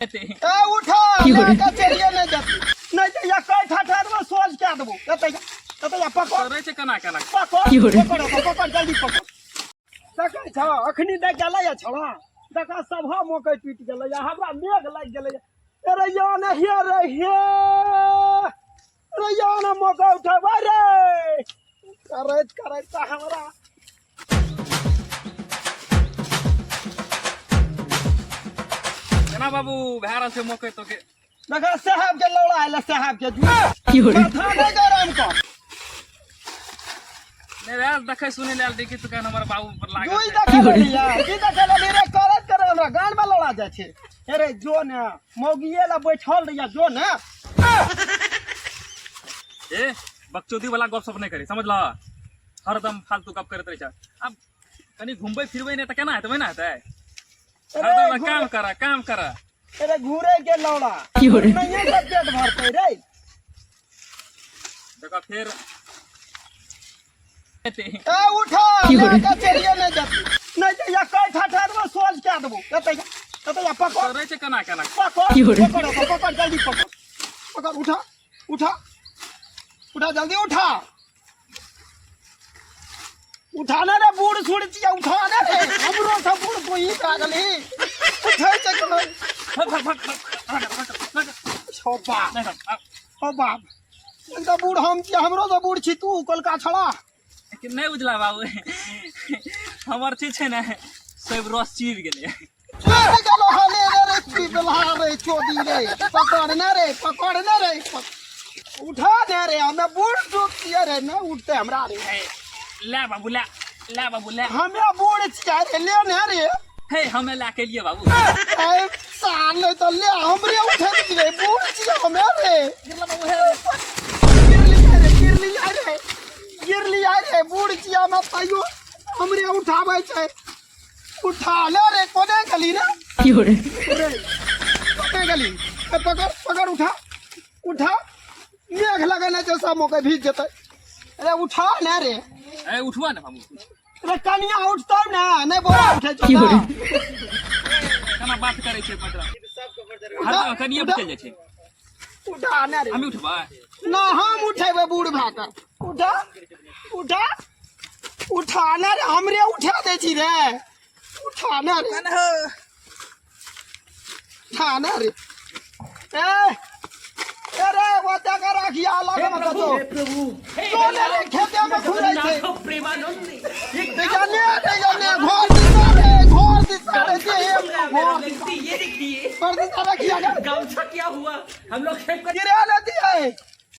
ए उठा ले के चलिए नहीं जती नहीं तो या कई ठाठार में सोच के देबो एते जा एते जा पकड़ करै छै केना केना पकड़ पकड़ पकड़ जल्दी पकड़ देखै छ अखनी देख गेलै या छौड़ा देखा सभा मकइ टूटि गेलै या हमरा मेघ लागि गेलै अरे या ने हे रे हे अरे या ने मकइ उठेबै रे करैत करैत तऽ हमरा केना बाबू भए रहल छै मकइ तोके देखा साहब के लौड़ा आयल साहब के माथा नहि गरम कर नहि भए देखै सुनै लए देखी तो हमर बाबू पर लागल दुई छै। देखै लेलियै की देखै लेली रे करैत करैत हमरा गान में लौड़ा जाइ छै अरे जो ने मौगिए ला बैठल रहिया जो ने ए बकचोदी वाला गप सप नहि करी समझल हरदम फालतू गप करैत रहै छै आब कनि घुमबै फिरबै नहि तऽ केना हेतै वहिना हेतै हरदम काम कर काम कर अरे घूरे के लौड़ा नहीं से पेट भरतै रे देखा फेर ए उठा ले के चलिए नहीं जती नहीं तो या कई ठाठार में सोच के देबो एते जा एते जा पकड़ करै छै केना केना पकड़ पकड़ पकड़ जल्दी पकड़ पकड़ उठा उठा उठा जल्दी उठा उठाने रे बूढ़ सूढ़ छियै उठाने रे हमरो से बूढ़ तू ही भए गेलही उठै छै कि नहि भग भग भग भग भग भग छौ बाप नहि आब ओ बाप एक तऽ बूढ़ हम छियै हमरो से बूढ़ छी तू कोलका छड़ा नहि बुझला बाबू हमर चीज छै ने सब रस चीर गेलै चढ़ गेलो हले रे रे की बेलहा रे चोदी रे पकड़ ने रे पकड़ ने रे उठा ने रे हमे बूढ़ सूढ़ छियै रे नहि उठते हमरा रे हे ले बाबू ले ले बाबू ले हमे बूढ़ छियै रे ले ने रे हे हमे ले के लिए बाबू ए साल नहीं तो ले हमरे उठे रे बूढ़ छियै हमे रे गिर लिया रे गिर लिया रे गिर लिया रे बूढ़ छियै हमे तैयो हमरे उठाबै छै उठा ले रे कोने गली रे रे कोने गली ए पकड़ पकड़ उठा उठा मेघ लगेने छै सब मौके भीज जेतै अरे उठा ने रे ए उठवा ने बाबू अरे कनिया उठतौ ने नहि बोरा उठै छौ तऽ। केना बात करै छै मतलब उठा, हरदम कनिए उठा, चलि जाइ छै उठा ने रे हमी उठबै ना हम उठेबै बूढ़ भए कऽ उठा उठा उठा ने रे हमरे उठा दै छी रे उठा ने रे उठा ने रे ए अरे ओते के राखिया अलग में कतो प्रभु चले रे खेते में घुरै छै प्रेमानंद जाने रे जाने घर दिशा रे घर दिशा रे जे घर दिशा ये देखिए घर दिशा रखिया गमछा क्या हुआ हम लोग खेत गिरा ले दिए